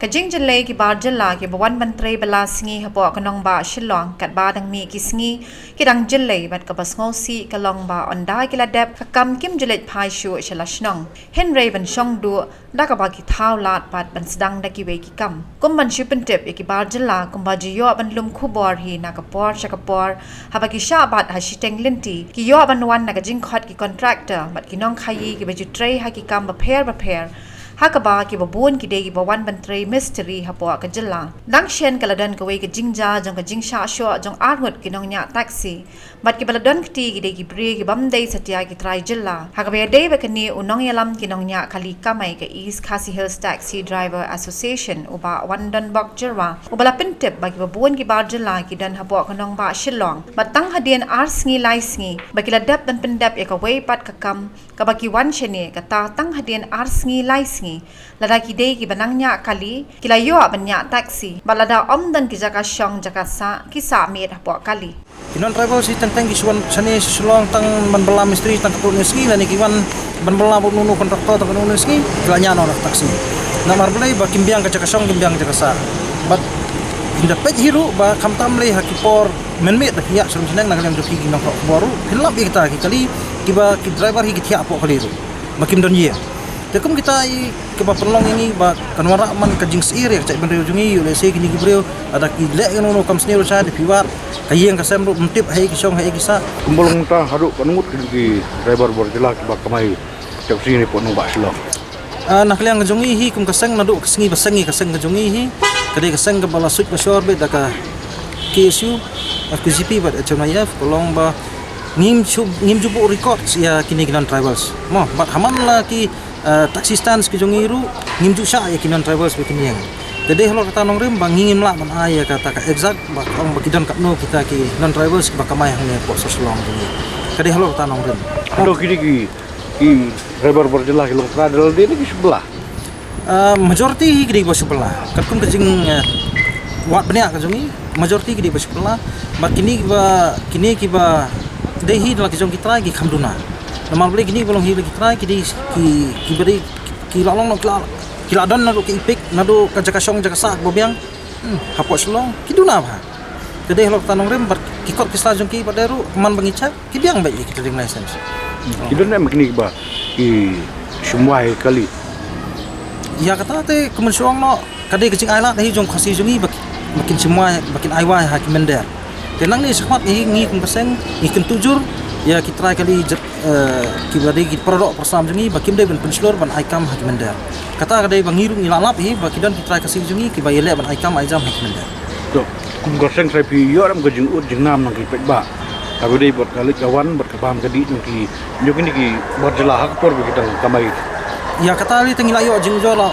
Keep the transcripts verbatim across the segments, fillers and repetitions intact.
Jingjyllei ki bar jylla kiba wan ban trei bylla sngi hapoh ka nongbah Shillong, katba dang mih ki sngi ki dang jyllei, bad kaba sngewsih ka long ba ynda ki la dep ka kam kim ju leit phai shuh sha la shnong, hynrei ban shong duh da kaba ki thaw lad pat ban sdang da kiwei ki kam. Kum ban shu pyntip ïa ki bar jylla, kumba ju ïoh ban lum khubor hi na ka por sha ka por, haba ki shah bat ha shiteng lynti, ki ïoh ban wan na ka jingkhot ki contractor bad ki nongkhaii kiba ju trei ha ki kam bapher bapher, ha kaba kiba bun ki dei kiba wan ban trei mistri hapoh ka jylla. Dang shen ka la don kawei ka jingjia jong ka jingshah shoh jong arngut ki nongñiah taxi, bad kiba la don kti ki dei ki briew kibym dei satia ki trai jylla, ha kaba ïadei bad kane u nongïalam ki nongñiah kali kamai ka East Khasi Hills Taxi Driver Association, u Bah Wandonbok Jyrwa, uba la pyntip ba kiba bun ki bar jylla ki don hapoh ka nongbah Shillong, bad tang hadien ar sngi lai sngi ba ki la dep ban pyndep ïa kawei pat ka kam kaba ki wan shane, kata tang hadien ar sngi lai sngi. Lada ki dei kiba nang ñiah kali, ki la ïoh ban ñiah taxi, bad lada ym don ki jaka shong jaka sah, ki sah miet hapoh kali. Ki non-tribal hi teng teng ki shu wan shane sha Shillong tang ban bylla mistri tang katto katne sngi, lane ki wan ban bylla bad uno uno u contractor tang katto katne sngi, ki la ñiah noh da ka taxi. Namar balei? Ba kim biang ka jaka shong, kim biang ka jaka sah. Bad ynda peit hi ruh ba khamtam lei ha ki por mynmiet da ki ïaid sharum shaneng na ka liang jong ki, ki nongkhot khubor ruh phin lap ïa kita ki kali kiba ki driver hi ki thiah hapoh kali ruh ba kim don ïing. Te kum kita i kiba pynlong ïa ngi ba kan wanrah man ka jingsyier ïa ka jaitbynriew jong ngi, ïoh lehse kine ki briew lada ki leh ïa kano kano kam sniew lashai, da phi wad ka ïing ka sem ruh ym tip haei ki shong haei ki sah. Kumba long mynta haduh katno ngut ki driver bar jylla kiba kamai taxi ne hapoh nongbah Shillong? Ah, na ka liang ka jong ngi hi kum ka seng, naduh ka sngi ba seng ïa ka seng ka jong ngi hi, ka dei ka seng kaba la suit ba shor beit da ka K S U, F K J P bad H M I F, ka long ba ngim shu, ngim ju buh records ïa kine ki non-tribals. Mo, bad ha man la ki, eh, taxi stands ki jong ngi ruh ngim ju shah ïa ki non-tribals ba kin ïeng. Te dei halor kata nongrim ba ngi ngim lah ban ai ïa kata ka exact ba ong ba ki don katno kita ki non-tribals ba kamai hangne hapoh sor Shillong jong ngi. Ka dei halor kata nongrim. Hato kine ki, ki driver bar jylla ki long trai da lade ne ki shu bylla? Ah, majority hi ki dei ba shu bylla. Katkum ka jing, eh, wad bniah ka jong ngi, majority ki dei ba shu bylla. Bad kine kiba, kine kiba dei hi na la ki jong ki trai ki kham duna. Namar balei? Kine kiba long hi la ki trai ki dei ki, kiba dei ki la long, ki la, ki la don naduh ka epek, naduh ka jaka shong jaka sah ba biang. Hmm, hapoh Shillong ki duna bha. Te dei halor kata nongrim bad ki kot ki sla jong ki bad dei ruh man ba ngi check, ki biang beit ïa ki trading license. Ki don em kine kiba ki shim wai kali? Ïa kata te kumne shu ong noh, ka dei ka jingai lad hi jong Khasi jong ngi ba ki, ba kin shim wai, ba kin ai wai ha ki mynder. Te nangne shakhmat ngi, ngi kum ka seng ngi kyntu jur ïa ki trai kali, eh, kiba dei ki paradoh parasam jong ngi ba kim dei ban pynshlur ban ai kam ha ki mynder. Kata ka dei ba ngi ruh ngi la lap hi ba ki don ki trai Khasi jong ngi kiba ïaleh ban ai kam ai jam ha ki mynder. To, kum ka seng, sa phi ïoh em ka jingud jingnam na ki paidbah kaba dei bad ka leit ka wan bad ka bam ka dih jong ki, jong kine ki bar jylla ha ka por ba ki dang kamai? Ïa kata lei te ngi la ïoh jingujor la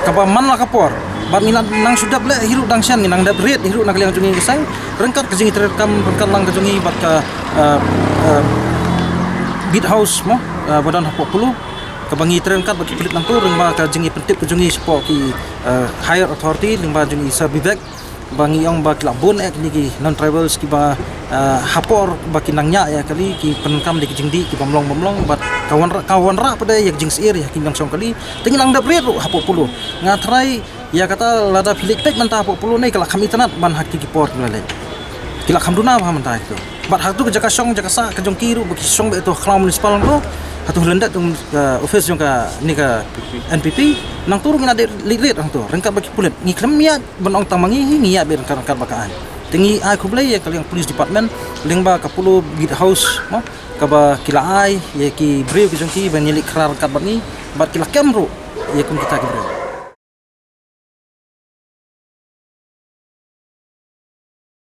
kaba man la ka por. Bad ngi la nang shu dep leh hi ruh dang shen, ngi nang dep rit hi ruh na ka liang jong ngi ka seng ryngkat ka jingïatreilang ryngkat lang ka jong ngi bad ka, eh, eh, beat house mo, eh, ba don hapoh Polo, kaba ngi trei ryngkat bad ki pulit nangto, lyngba ka jingïapyntip ka jong ngi shapoh ki, eh, higher authority, lyngba jong i Sir Vivek, ba ngi ong ba ki la bun eh kine ki non-tribals kiba, eh, ha por ba ki nang ñiah ïa kali ki pyndonkam da ki jingdih ki bym long bym long, bad ka wanrah, ka wanrah pat de ïa ka jingsyier ïa ki nongshong kali. Te ngi nang dep rit ruh hapoh Polo. Nga tharai ïa kata lada phi leit peit mynta hapoh Polo ne ka la kham itynnad ban ha kiti ki por ki la leit. Ki la kham duna bha mynta kito. Bad ha tu ka jaka shong jaka sah ka jong ki ruh ba ki shong beit to ha Khlaw Municipal hangto, ha tu ha lyndet jong, eh, office jong kane ka N P P. Nangto ruh ngi la dep leit rit hangto ryngkat bad ki pulit. Ngi khlem ïaid ban ong tang ma ngi hi, ngi ïaid beit ryngkat ryngkat bad ka aiñ. Te ngi ai khublei ïa ka liang Police Department lyngba ka Polo Beat House mo, kaba ki la ai ïa ki briew ki jong ki ban ïaleit khrat ryngkat bad ngi, bad ki la kem ruh ïa kum kita ki briew.